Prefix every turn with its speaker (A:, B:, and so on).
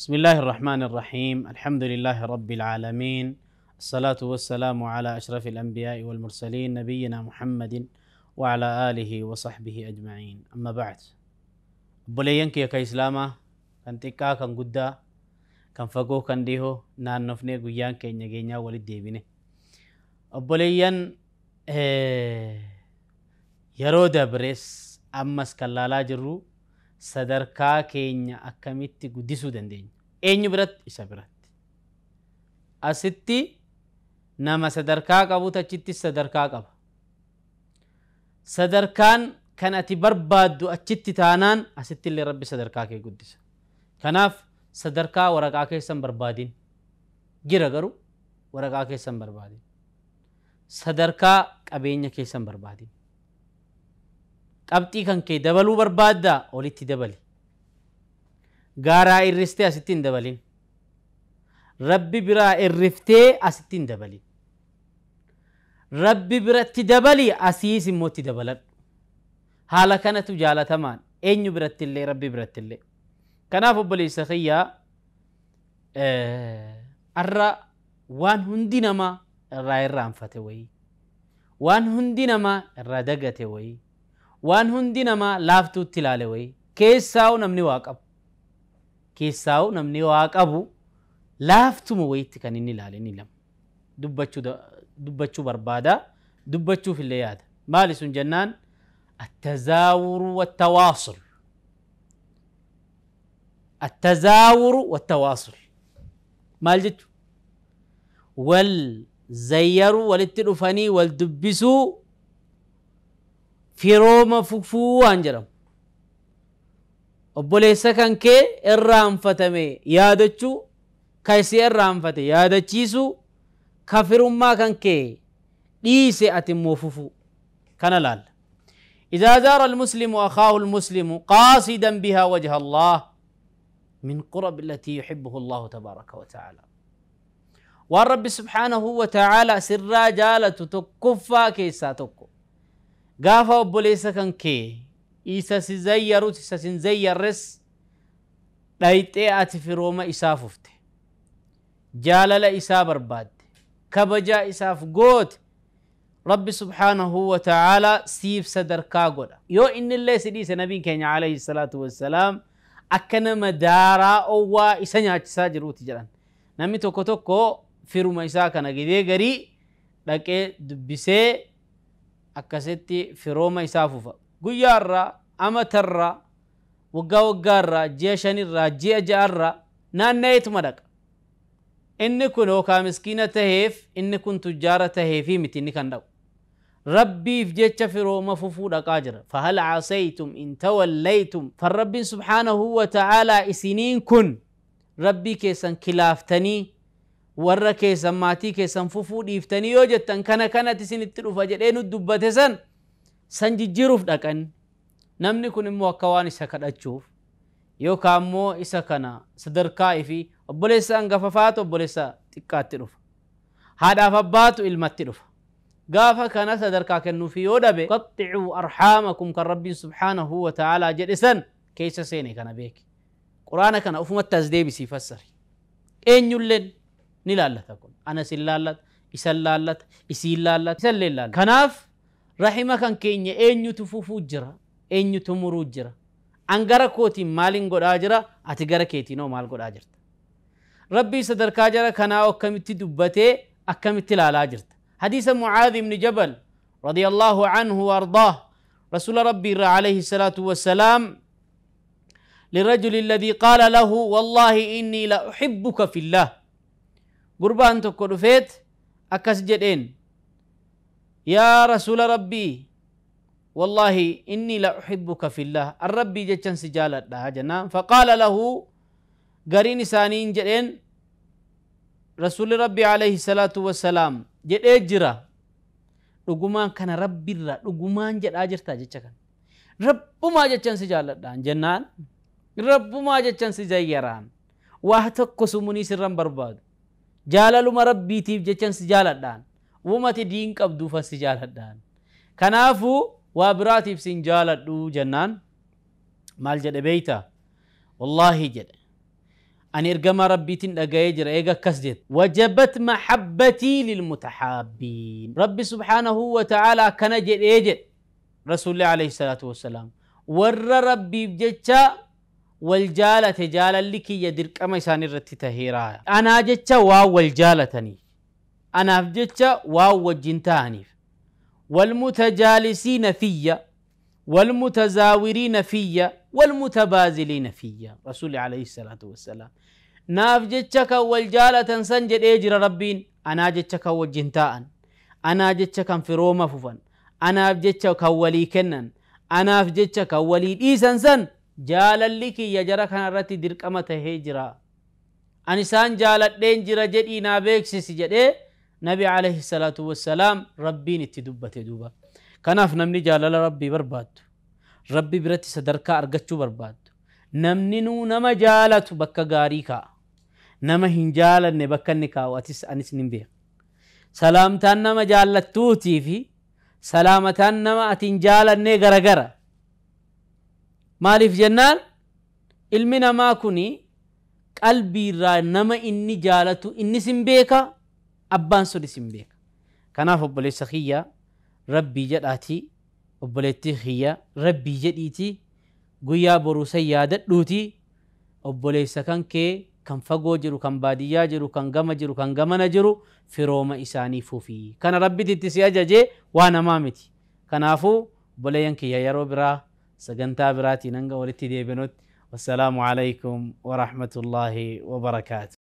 A: بسم الله الرحمن الرحيم. الحمد لله رب العالمين، الصلاة والسلام على أشرف الأنبياء والمرسلين، نبينا محمد وعلى آله وصحبه أجمعين. أما بعد، بولينك يا كإسلاما كان تكا كان قدا كان فقو كان ديهو نان نفني قيان كي نجينا ولد ديبينه. بوليين يرودا بريس أمس كلالا جرو sadarkaa keenya akkamitti guddisuu dandeenya? Eenyu biratti? Isa biratti. Asitti nama sadarkaa qabutu achitti sadarkaa qaba. Sadarkaan kan ati barbaaddu achitti taanaan asitti illee Rabbi sadarkaa kee guddisa. Kanaaf sadarkaa waraqaa keessan barbaadin. Jira garuu waraqaa keessan barbaadin. Sadarkaa qabeenya keessan barbaadin. Qabxii kan kee dabaluu barbaaddaa olitti dabali. Gaaraa irristee asitti hin dabalin. Rabbi biraa irriftee asitti hin dabalin. Rabbi biratti dabali asiis immoo itti dabaladhu. Haala kanatu jaalatamaan eenyu biratti illee Rabbi biratti illee. Kanaaf obboleessa kiyyaa, arra waan hundi namaa irraa irraanfate wayii, waan hundi namaa irraa dagate wayii, waan hundi namaa laaftuutti ilaale wayii, keessaa'u namni waa qabu. Keessaa'u namni waa qabu laaftuma wayiitti kan inni ilaale ni lama. Dubbachuu barbaada, dubbachuuf illee yaada. Maali sun jennaan? التزاور والتواصل. التزاور والتواصل. مال جتو؟ والزيروا والاتلفني والدبسوا في روما فوفو أنجرم. obboleessa kan kee irraanfatame yaadachuu, kaysee irraanfate yaadachiisuu, kafirummaa kan kee dhiise ati immoo fufuu. Kana laalla. إذا زار المسلم أخاه المسلم قاصدا بها وجه الله من قرب التي يحبه الله تبارك وتعالى. والرب سبحانه وتعالى سر جالة تكفى كيسا تكو. قافا obboleessa kan kee isa si zayyaru isa sin zayyarres dhayxee ati firooma isaa fufte, jaalala isaa barbaadde, kabajaa isaaf goote, Rabbi subhaanahu wa ta'ala siif sadarkaa godha. Yoo inni illee si dhiise, nabiin keenya alayhi salaatu wassalaam akka nama daaraa owwaa isa nyaachisaa jiruuti jedhan. Namni tokko tokko firuma isaa kana gidee garii dhaqee dubbisee akkasitti firooma isaa fufa. Guyyaarraa, amatarraa, waggaa waggaarraa, ji'a shanirraa, ji'a ja'arraa naanna'eetuma dhaqa. Inni kun yookaan miskiina taheef, inni kun tujjaara taheefi miti inni kan dhaqu. Rabbiif jecha firooma fufuu dhaqaa jira. Fahal asaytum in tawallaytum. Farrabbiin subhaanahu wa ta'aalaa isiniin kun rabbii keessan kilaaftanii warra keessan maatii keessan fufuu dhiiftanii yoo jettan kana kanatti isinitti dhufa jedhee nu dubbate san san jijjiiruuf dhaqan. Namni kun immoo akka waan isa kadhachuuf yookaan immoo isa kana sadarkaa fi obboleessa hangafa faatu obboleessa xiqqaatti dhufa. Haadhaaf abbaatu ilmatti dhufa. Gaafa kana sadarkaa kennuufi yoo dhabe, qaxxicuu arhaamakum kan Rabbiin subhaanahu wa ta'aalaa jedhe san keessa seene kana beeki. Quraana kana ofumatti as deebisii fassari. Eenyulleen ni laallata kun. Ana sin laallata, isan laallata, isiin laallata, isallee laallata. Kanaaf rahima kan keenya eenyutu fufuu jira, eenyutu muruu jira. An gara kootiin maalin godhaa jira, ati gara keetiin hoo maal godhaa jirta? Rabbii sadarkaa jara kanaa akkamitti dubbatee akkamitti ilaalaa jirta? حديث معاذ بن جبل رضي الله عنه وأرضاه، رسول ربي عليه الصلاة والسلام للرجل الذي قال له والله إني لأحبك في الله. قربان تكرفيت أكس جدين يا رسول ربي والله إني لأحبك في الله، الربي جتشن سجالة لها جنان. فقال له قرين سانين جدين رسول ربي عليه الصلاة والسلام jedhee jira. Dhugumaan kana Rabbirraa dhugumaan jedhaa jirta jecha kana. Rabbumaa jechan si jaalladhaan jennaan, Rabbumaa jechan si zayyaraan, waa tokko sumunii sirran barbaadu, jaalaluma Rabbiitiif jechan si jaaladhaan, uumati diin qabduufan si jaaladhaan, kanaafuu waa biraatiif sin jaaladhu jennaan maal jedhe beeyta? Wallaahi jedhe, Ani ergamaa Rabbiitiin dhaga'ee jira eega akkas jedhe: wajabat mahabbatii lilmutaxaabbiin. Rabbi subhaanahu wa ta'aalaa akkana jedhee jedhe Rasuulli alayhi salaatu wassalaam: warra Rabbiif jecha wal jaalate jaalalli kiyya dirqama isaan irratti taheera. Anaa jecha waan wal jaalataniif, anaaf jecha waan wajjin ta'aniif, والمتجالسين فيا والمتزاورين فيا والمتبازلين فيا. رسول عليه الصلاة والسلام naaf jecha kan wal jaalatan san jedhee jira Rabbiin. Anaa jecha kan wajjin taa'an, anaaf jecha kan firooma fufan, anaaf jecha kan walii kennan, anaaf jecha kan walii dhiisan san jaalalli kiyya jara kanarratti dirqama tahee jira. Ani isaan jaaladheen jira jedhii naa beeksisi jedhee Nabi alayhi salaatu wassalaam Rabbiin itti dubbate duuba. Kanaaf namni jaalala Rabbii barbaaddu, Rabbi biratti sadarkaa argachuu barbaaddu, namni nuu nama jaalatu bakka gaarii kaa'a. Nama hin jaalanne bakka inni kaa'u atis anis nin beeka. Salaamtaan nama jaallattuutii fi salaamataan nama ati hin jaalannee garagara. Maaliif jennaan ilmi namaa kuni qalbiirraa nama inni jaalatu innis hin beeka, abbaan sunis hin beeka. Kanaaf obboleessa kiyya Rabbii jedhaatii, obboleettii kiyya Rabbii jedhiitii, guyyaa boruu san yaadadhuutii obboleessa kan kee kan fagoo jiru, kan baadiyyaa jiru, kan gama jiru, kan gamana jiru firooma isaanii fufii. Kana Rabbitti si ajajee waa namaa miti. Kanaafuu obboleeyyan kiyya yeroo biraa sagantaa biraatiin hanga walitti deebinutti, wassalaamu alaykum warahmatullaahi wabarakaatu.